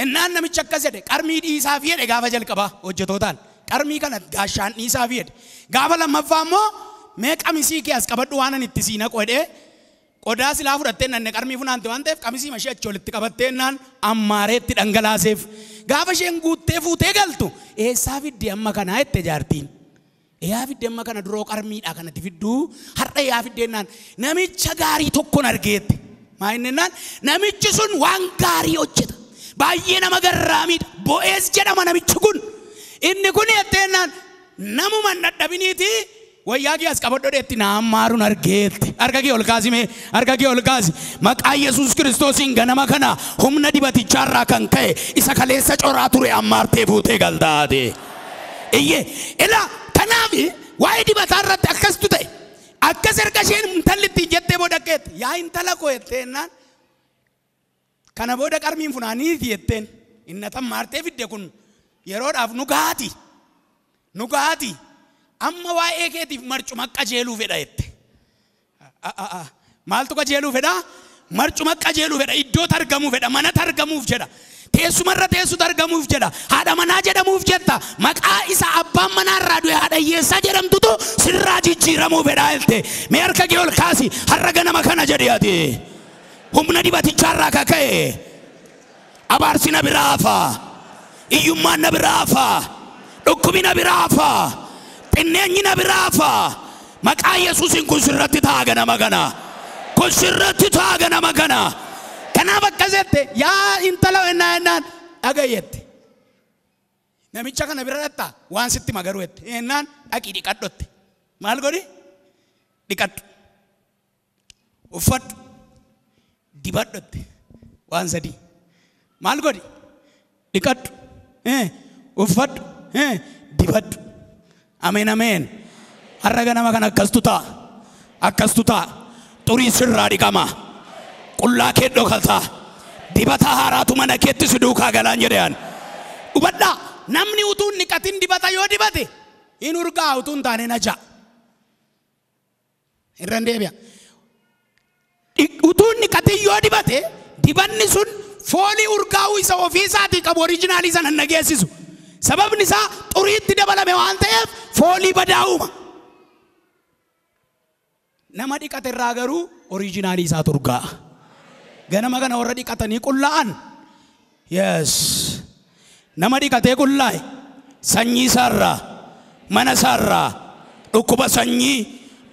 innaan namichi akkas jedhe qarmii dhiisaa fi jedhe gaafa jalqabaa hojjetootaan. Qarmii kana gaashaan dhiisaa fi jedhe. Gaafa lammaffaa immoo mee qamisii kee as qabadhu waan ani itti sii naqu jedhee qodaa silaa fudhattee nanne qarmii funaante waan ta'eef qamisii mashee achi walitti qabattee naan ammaareetti dhangalaaseef. Gaafa isheen guuttee fuutee galtu eessaa fidde amma kanaa jette jaartiin. Yaa fidde amma kana duroo qarmiidha kanatti fidduu har'a yaa fiddee naan namicha gaarii tokkoon argeette. Maa inni naan namichi sun waan gaarii hojjeta. Baay'ee nama garraamiidha. Bo'ees jedhama namichi kun. Inni kun jettee naan namuma hin dadhabiniiti. Wayyaa kee as qabadhu dheetti na ammaaruun argeette. Harka kee ol kaasi mee, harka kee ol kaasi. Maqaa Yesuus Kiristoosiin ganama kana humna dibatichaarraa kan ka'e isa kaleessa coraa ture ammaartee fuutee galtaate. Iyyee ilaa kanaaf waa'ee dibataa irratti akkastu ta'e. Akkas erga isheen intalli ittiin jettee booda akkeetti yaa intala koo jettee naan kana booda qarmiin funaaniiti jetteen inni tammaartee fidde kun yeroodhaaf nu gaati. Nu gaati. Amma waa'ee keetiif marcuma qajeeluu fedha jette. Maaltu qajeeluu fedha? Marcuma qajeeluu fedha. Iddoo targamuu fedha. Mana targamuuf jedha. Teessumarra teessu targamuuf jedha. Haadha manaa jedhamuuf jetta. Maqaa isa abbaan manaa irraa du'e haadha hiyyeessaa jedhamtutu sirraa jijjiiramuu fedha jette. Mee harka kee ol kaasi. Har'a ganama kana jedhi ati. Humna dibatichaarraa kaka'e. Abaarsi na biraa hafa. Iyyummaan na biraa hafa. Dhukkubni na biraa hafa. Xinneenyi na biraa hafa. Maqaa Yesuusiin kun sirratti ta'a ganama kana. Kun sirratti ta'a ganama kana. Kanaaf akkas jette yaa intala ennaa dhagayeette. Namicha kana bira dhattaa waan sitti magaru jette. Ennaan dhaqii dhiqadhotte. Maal godhi? Dhiqadhu. Uffadhu. Dibadhotte. Waan sadii. Maal godhi? Dhiqadhu. Uffadhu. Dibadhu. Ameen ameen. Har'a ganama kana akkastu ta'a. Akkastu ta'a. Xurii sirraa dhiqama. Qullaa kee dhokata. Dibata haaraatu mana keetti si duukaa galaan jedhan. Hubadhaa namni utuu hin dhiqatin dibata yoo dibate hin urgaa utuu hin taane na ja'a. Irra hin deebi'a. Utuu hin dhiqatin yoo dibate dibanni sun foolii urgaa'uu isa ofii isaatii qabu oriijinaalii sana hin dhageessisu. Sababni isaa xuriitti dabalame waan ta'eef foolii badaa uuma. Nama dhiqate irraa garuu oriijinaalii isaatu urgaa'a. Ganama kana warra dhiqatanii qullaa'an. Yes. Nama dhiqatee qullaa'e sanyii isaarraa, mana isaarraa, dhukkuba sanyii,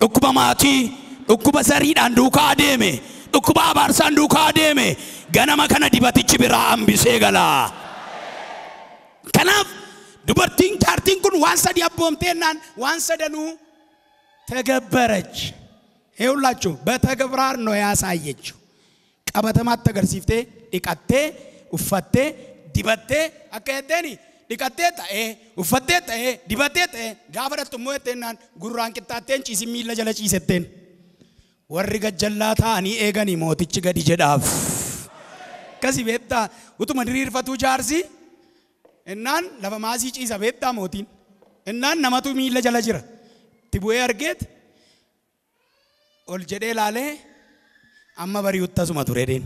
dhukkuba maatii, dhukkuba sariidhaan duukaa adeeme, dhukkuba abaarsaan duukaa adeeme, ganama kana dibatichi biraa hambisee gala. Kanaaf dubartiin jaartiin kun waan sadii abboomteennaan waan sadanuu ተገበረች። ይኸውላችሁ በተግባር ነው ያሳየችው። Qabatamaatti agarsiiftee dhiqattee uffattee dibattee akka jetteeni dhiqattee ta'ee uffattee ta'ee dibattee ta'ee gaafa dhattu immoo jetteennaan gurraan qixxaatteen ciisin miilla jala ciisetteen. Warri gajjallaa taa'anii eeganii mootichi gadi jedhaaf. Akkasii beektaa utuma diriirfatuu jaarsi innaan lafa maasii ciisa beektaa mootiin. Innaan namatu miila jala jira. Itti bu'ee argeet ol jedhee laalee amma bari'utti asuma ture deen.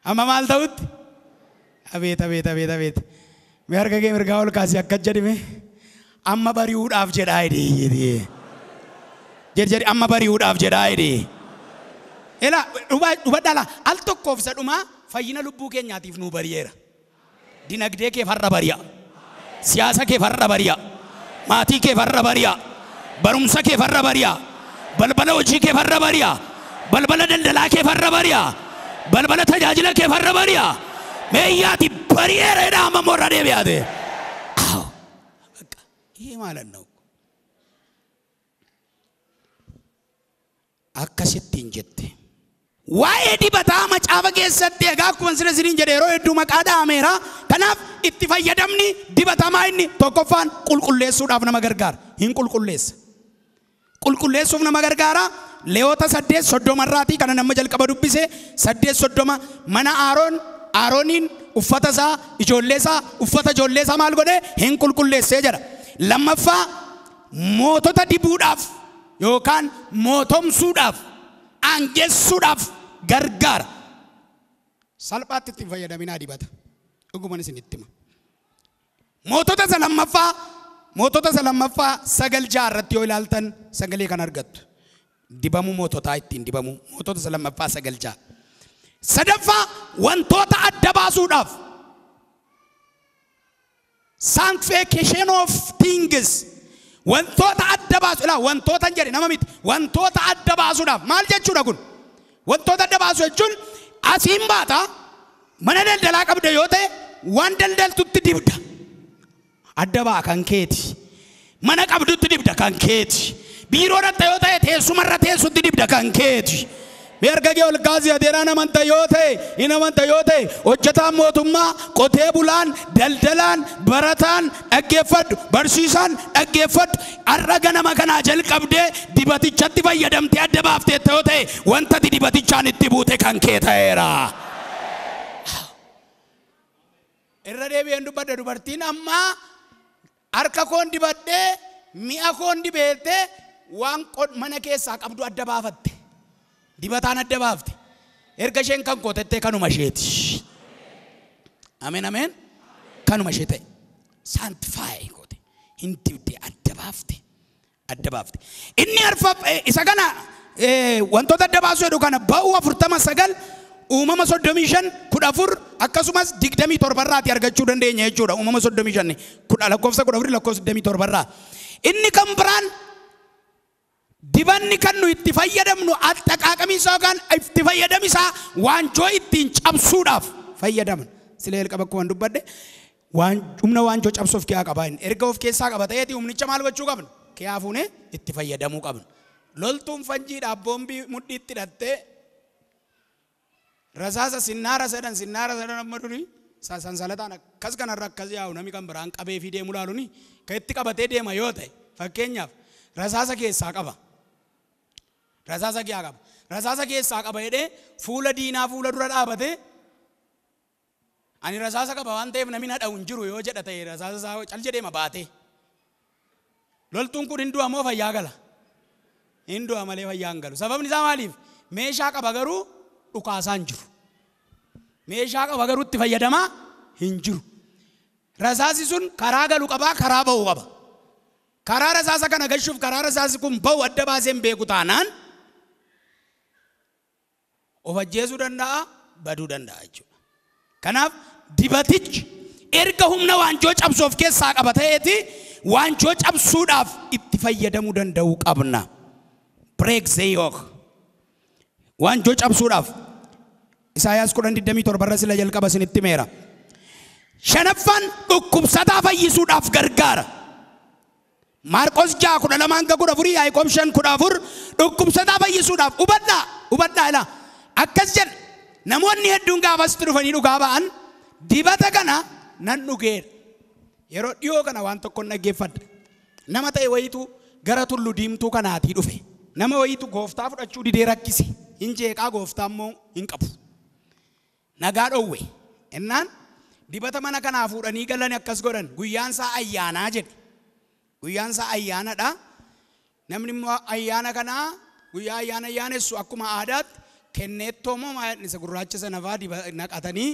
Amma maal ta'utti? Abeet abeet abeet abeet. Mee harka kee mirgaa ol kaasii akkas jedhime. Amma bari'uudhaaf jedhaa jedhee. Jedhi jedhi amma bari'uudhaaf jedhaa jedhee. Ela hubadhaa laa al tokkoof isa dhumaa fayyina lubbuu keenyaatiif nuu bari'eera. Dinagdee kee farra bari'a. Siyaasa kee farra bari'a. Maatii kee farra bari'a. Barumsa kee farra bari'a. Balbala hojii kee farra bari'a. Balbala daldalaa kee farra bari'a. Balbala tajaajila kee farra bari'a. Meeyyaati bari'eera jedha amma immoo irra deebi'aate. ይሄ ማለት ነው። Akkasittiin jette. Waa'ee dibataa macaafa keessatti egaa akkuma sina isiniin jedhe yeroo hedduu maqaa dha'ameera. Kanaaf itti fayyadamni dibatamaa inni tokkoffaan qulqulleessuudhaaf nama gargaara. Hin qulqulleessa. Qulqulleessuuf nama gargaara. Leewwota 8:30 irraatii kana nama jalqaba dubbise 8:30 mana Aaroon Aarooniin uffata isaa ijoollee isaa uffata ijoollee isaa maal godhe hin qulqulleessee jedha. Lammaffaa mootota dibuudhaaf yookaan mootomsuudhaaf aangessuudhaaf gargaara. Salphaatti itti fayyadaminaa dibata. Dhuguman isinitti hima. Mootota isa lammaffaa 9:6 irratti yoo ilaaltan sagalee kan argattu. Dibamuu moototaa ittiin dibamuu mootota isa lammaffaa 9:6. Sadaffaa wantoota adda baasuudhaaf. Sanctification of things. Wantoota adda baasu ilaa wantoota hin jedhe nama miti wantoota adda baasuudhaaf maal jechuudha kun? Wantoota adda baasu jechuun asiin baata mana daldalaa qabda yoo ta'e waan daldaltutti dibda. Adda baa kan keeti. Mana qabdutti dibda kan keeti. Biiroo irratti yoo ta'e teessumarra teessutti dibda kan keeti. Mee harka kee ol kaasii adeeraan amanta yoo ta'e hin amanta yoo ta'e hojjetaan mootummaa qotee bulaan daldalaan barataan dhaggeeffadhu barsiisaan dhaggeeffadhu har'a ganama kanaa jalqabdee dibatichatti fayyadamtee adda baafteetta yoo ta'e wanta ati dibatichaan itti buute kan kee ta'eera. Irra deebi'een dubbadha dubartiin amma harka koon dibadhee mi'a koon dibeettee waan mana keessaa qabdu adda baafatte. Dibataan adda baafte. Erga isheen kan kootettee kanuma isheeti. Ameen ameen. Kanuma ishee ta'e. Sanctify goote. Hin dibdee adda baafte. Adda baafte. Inni isa kana wantoota adda baasuu jedhu kana ba'uu 49 uumama 35 14 akkasumas 27 irraati argachuu dandeenya jechuudha. Uumama 35 lakkoofsa 14 lakkoofsa 27 irraa. Inni kan biraan dibanni kan nu itti fayyadamnu attaqaaqamiinsa yookaan itti fayyadamisaa waanjoo ittiin cabsuudhaaf fayyadamna. Sila jalqaba akkuma dubbadhe waan humna waanjoo cabsuuf kiyaa qaba inni. Erga of keessaa qaba ta'eeti humnicha maal gochuu qabna? Kiyaa fuunee itti fayyadamuu qabna. Loltuun fanjiidhaaf boombii mudhiitti hidhattee rasaasa sinnaara sedhan amma durii sansalataan akkas kanarra akkas yaa'u namni kan biraan qabee fi deemu laaluuni kan itti qabatee deema yoo ta'e fakkeenyaaf rasaasa keessaa qaba. Rasaasa kiyaa qaba. Rasaasa keessaa qaba jedhee fuula diinaa fuula dura dhaabatee ani rasaasa qaba waan ta'eef namni na dha'u hin jiru yoo jedha ta'e rasaasa isaa cal jedhee ma baatee. Loltuun kun hin du'a moo fayyaa gala? Hin du'a malee fayyaa hin galu. Sababni isaa maaliif? Meeshaa qaba garuu dhukaasaa hin jiru. Meeshaa qaba garuu itti fayyadamaa hin jiru. Rasaasi sun karaa galu qabaa karaa ba'u qaba. Karaa rasaasa kana gashuuf karaa rasaasi kun ba'u adda baasee hin beeku taanaan of ajjeesuu danda'a baduu danda'a jechuudha. Kanaaf dibatichi erga humna waanjoo cabsuu of keessaa qaba ta'eeti waanjoo cabsuudhaaf itti fayyadamuu danda'uu qabna. Break the yoke. Waanjoo cabsuudhaaf Isaayaas 10:27 irra sila jalqaba isinitti himeera. Shanaffaan dhukkubsataa fayyisuudhaaf gargaara. Maarqos 6:12-14 Yaaqoob 5:14 dhukkubsataa fayyisuudhaaf hubadhaa ilaa akkas jedha. Namoonni hedduun gaafasitti dhufanii dhugaa ba'an dibata kana nan dhugeera. Yeroo dhiyoo kana waan tokko dhaggeeffadha. Nama ta'e wayitu gara tullu diimtuu kanaatii dhufe. Nama wayitu gooftaa fudhachuu didee rakkise. Hin jeeqaa gooftaa immoo hin qabu. Nagaa dhoowwe. Innaan dibata mana kanaa fuudhanii galan akkas godhan guyyaan isaa ayyaanaa jedhe. Guyyaan isaa ayyaanadha. Namni immoo ayyaana kanaa guyyaa ayyaana ayyaanessu akkuma aadaatti kenneettoo moo isa gurraacha sana fa'aa naqatanii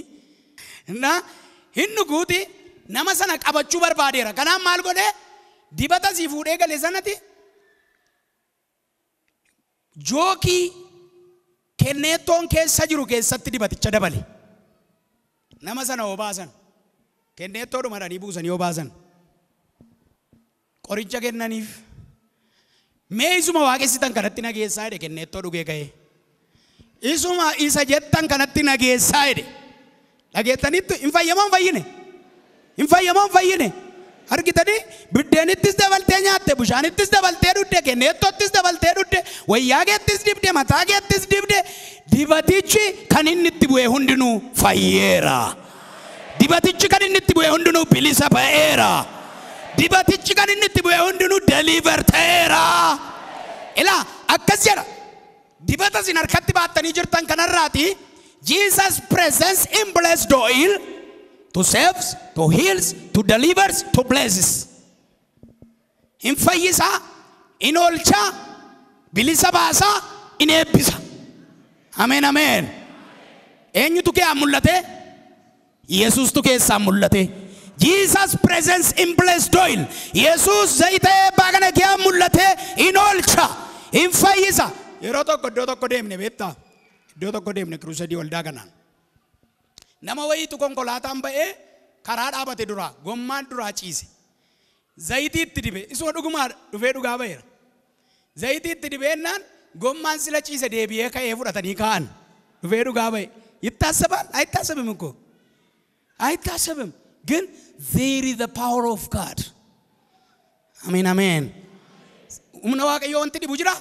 na hin dhuguuti nama sana qabachuu barbaadeera. Kanaaf maal godhee dibata sii fuudhee gale sanatti jookii kenneettoon keessa jiru keessatti dibaticha dabale. Nama sana obaasan kenneettoo dhumadhanii buusanii obaasan qoricha kennaniif. Mee isuma waaqessitan kanatti nageessaa jedhe kenneettoo dhugee ka'ee. Isuma isa jettan kanatti nageessaa jedhe. Dhageettanitti hin fayyamoo hin fayyine? Hin fayyamoo hin fayyine? Argitanii biddeenittis dabaltee nyaatte, bishaanittis dabaltee dhugde, kenneettoottis dabaltee dhugde, wayyaa keettis dibde, mataa keettis dibde. Dibatichi kan inni itti bu'e hundinuu fayyeera. Dibatichi kan inni itti bu'e hundinuu bilisa ba'eera. Dibatichi kan inni itti bu'e hundinuu deliver ta'eera. Ilaa akkas jedha. Dibata isin harkatti baattanii jirtan kanarraati Jesus presence in blessed oil to saves, to heals, to delivers, to blesses. Hin fayyisaa, hin oolchaa, bilisa baasaa, hin eebbisa. Ameen ameen. Eenyutu keessaa mul'ate? Yesuustu keessaa mul'ate. Jesus presence in blessed oil. Yesuus zayita eebbaa kana keessaa mul'ate, hin oolcha, hin fayyisa. Yeroo tokko iddoo tokko deemne beektaa? Iddoo tokko deemne kiruusadii waldaa kanaan. Nama wayiitu konkolaataan ba'ee karaa dhaabate duraa gommaan duraa ciise. Zayitii itti dibe isuma dhugumaa dhufee dhugaa ba'eera. Zayitii itti dibeennaan gommaan sila ciise deebi'ee ka'ee fudhatanii kaa'an. Dhufee dhugaa ba'e. ይታሰባል አይታሰብም እኮ አይታሰብም። ግን there is the power of God. Ameen ameen. Humna Waaqayyoo wanti dhibu jira?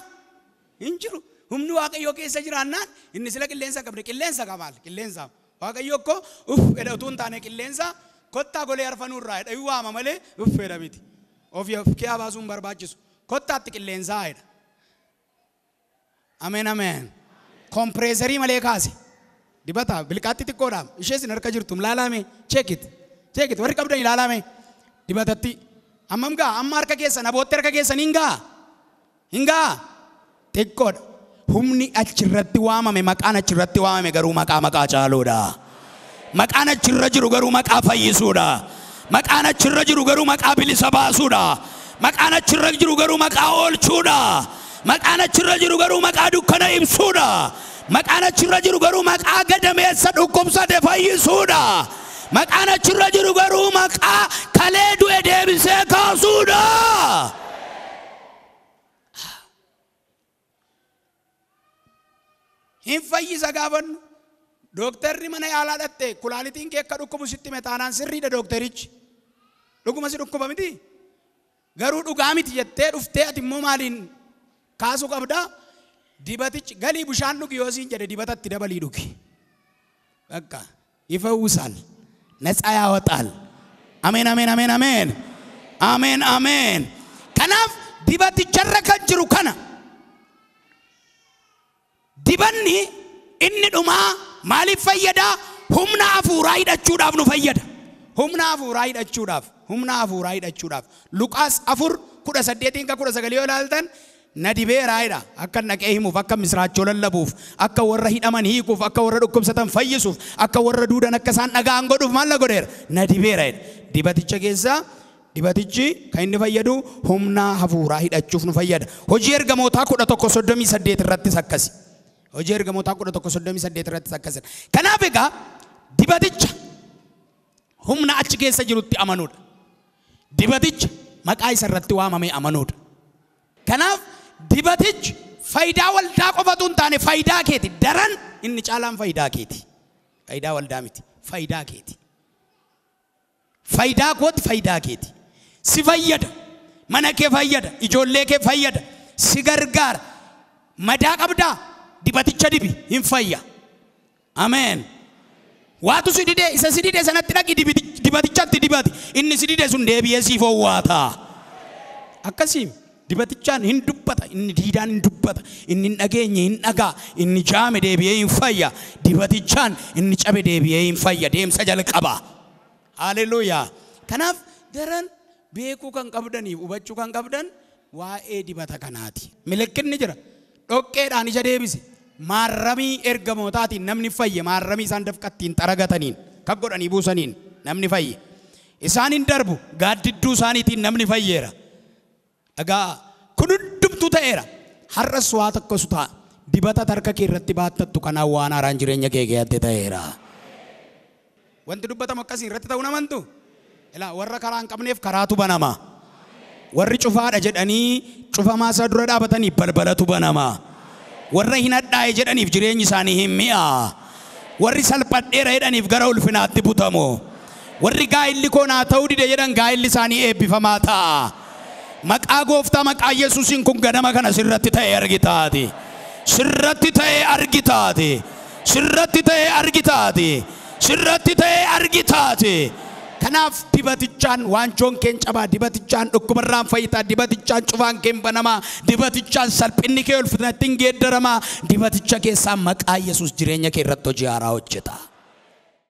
Hin jiru. Humni Waaqayyoo keessa jiraannaan inni sila qilleensa qabne qilleensa qabaal qilleensa. Waaqayyo ko uff jedha utuu hin taane qilleensa kottaa golee arfanuu irraa jedha waama malee uff jedha miti. Ofii of kee baasuun barbaachisu. Kottaatti qilleensaa jedha. Ameen ameen. Kompireesarii malee kaase. Dibata bilqaatti xiqqoodha. Ishee isin harka jirtu ilaalame check it. Check it warri qabdan ilaalame. Dibatatti ammam gaa amma harka keessan abootti harka keessan hin gaa. Hin gaa xiqqoodha. Humni achirratti waamame maqaan achirratti waamame garuu maqaa maqaa caaluudha. Maqaan achirra jiru garuu maqaa fayyisuudha. Maqaan achirra jiru garuu maqaa bilisa baasuudha. Maqaan achirra jiru garuu maqaa oolchuudha. Maqaan achirra jiru garuu maqaa dukkana ibsuudha. Maqaan achirra jiru garuu maqaa gadameessa dhukkubsate fayyisuudha. Maqaan achirra jiru garuu maqaa kalee du'e deebisee kaasuudha. Hin fayyisa gaafannu. Dooktarri mana yaalaa dhatte kulaalitiin kee akka dhukkubu sitti hime taanaan sirriidha dookterichi. Dhuguma si dhukkuba miti? Garuu dhugaa miti jettee dhuftee ati immoo maaliin kaasuu qabdaa? Dibatichi galii bishaan dhugi yoo siin jedhe dibatatti dabalii dhugi. Bakka ይፈውሳል፣ ነፃ ያወጣል። አሜን አሜን አሜን አሜን አሜን አሜን። Kanaaf dibaticharra kan jiru kana dibanni inni dhumaa maaliif fayyada? Humna hafuuraa hidhachuudhaaf nu fayyada. Humna hafuuraa hidhachuudhaaf, humna hafuuraa hidhachuudhaaf. Luqaas 4:18-19 yoo ilaaltan na dibeeraa jedha. Akka naqee himuuf, akka misraachoo lallabuuf, akka warra hidhaman hiikuuf, akka warra dhukkubsatan fayyisuuf, akka warra duudan akka isaan dhaga'an godhuuf maal na godheera? Na dibeera jedha. Dibaticha keessaa dibatichi kan inni fayyadu humna hafuuraa hidhachuuf nu fayyada. Hojii ergamootaa 11:38 irrattis akkasi. Hojii ergamootaa 11:38 irrattis akkasi. Kanaaf egaa dibaticha humna achi keessa jirutti amanuudha. Dibaticha maqaa isa irratti waamame amanuudha. Kanaaf dibatichi faayidaa waldaa qofatu hin taane faayidaa keeti. Daran inni caalaan faayidaa keeti. Faayidaa waldaa miti, faayidaa keeti. Faayidaa kooti, faayidaa keeti. Si fayyada, mana kee fayyada, ijoollee kee fayyada, si gargaara. Madaa qabdaa, dibaticha dibi, hin fayya. Ameen. Waatu si didee, isa si didee sanatti dhaqi dibatichatti dibati. Inni si didee sun deebi'ee siif owwaata. Akkasii dibatichaan hin dubbata, inni diidaan hin dubbata, inni hin dhageenye hin dhagaa, inni jaame deebi'ee hin fayya. Dibatichaan inni cabe deebi'ee hin fayya, deemsa jalqaba. Haleluuyaa. Kanaaf daran Beekuu kan qabdaniif hubachuu kan qabdan waa'ee dibata kanaati. Mallattoon jira. Dhoqqeedhaan ija deebise. Maarramii ergamootaatiin namni fayye, maarramii isaan dafqattiin xaragataniin kan godhanii buusaniin namni fayye. Isaan hin darbu gaaddidduu isaaniitiin namni fayyeera. Egaa kun hundumtuu ta'eera. Har'as waa tokkosu ta'a. Dibata harka kee irratti baattattu kanaan waan haaraan jireenya kee keessatti ta'eera. Wanti dubbatamu akkasii irratti ta'uu namantu. Ilaa warra karaa hin qabneef karaatu banama. Warri cufaadha jedhanii cufamaa isaa dura dhaabatanii balbalatu banama. Warra hin hadhaa'e jedhaniif jireenyi isaanii hin mi'a. Warri salphadheera jedhaniif gara ulfinaatti butamu. Warri gaa'illi koo naa ta'uu dide jedhan gaa'illi isaanii eebbifamaa ta'a. Maqaa gooftaa maqaa Yesuusiin kun ganama kana sirratti ta'e argitaati. Sirratti ta'e argitaati. Sirratti ta'e argitaati. Sirratti ta'e argitaati. Kanaaf dibatichaan waanjoon keen cabaa, dibatichaan dhukkubarraan fayyitaa, dibatichaan cufaan keen banamaa, dibatichaan salphinni kee ulfinatti hin geeddaramaa, dibaticha keessaa maqaa Yesuus jireenya kee irratti hojii haaraa hojjeta.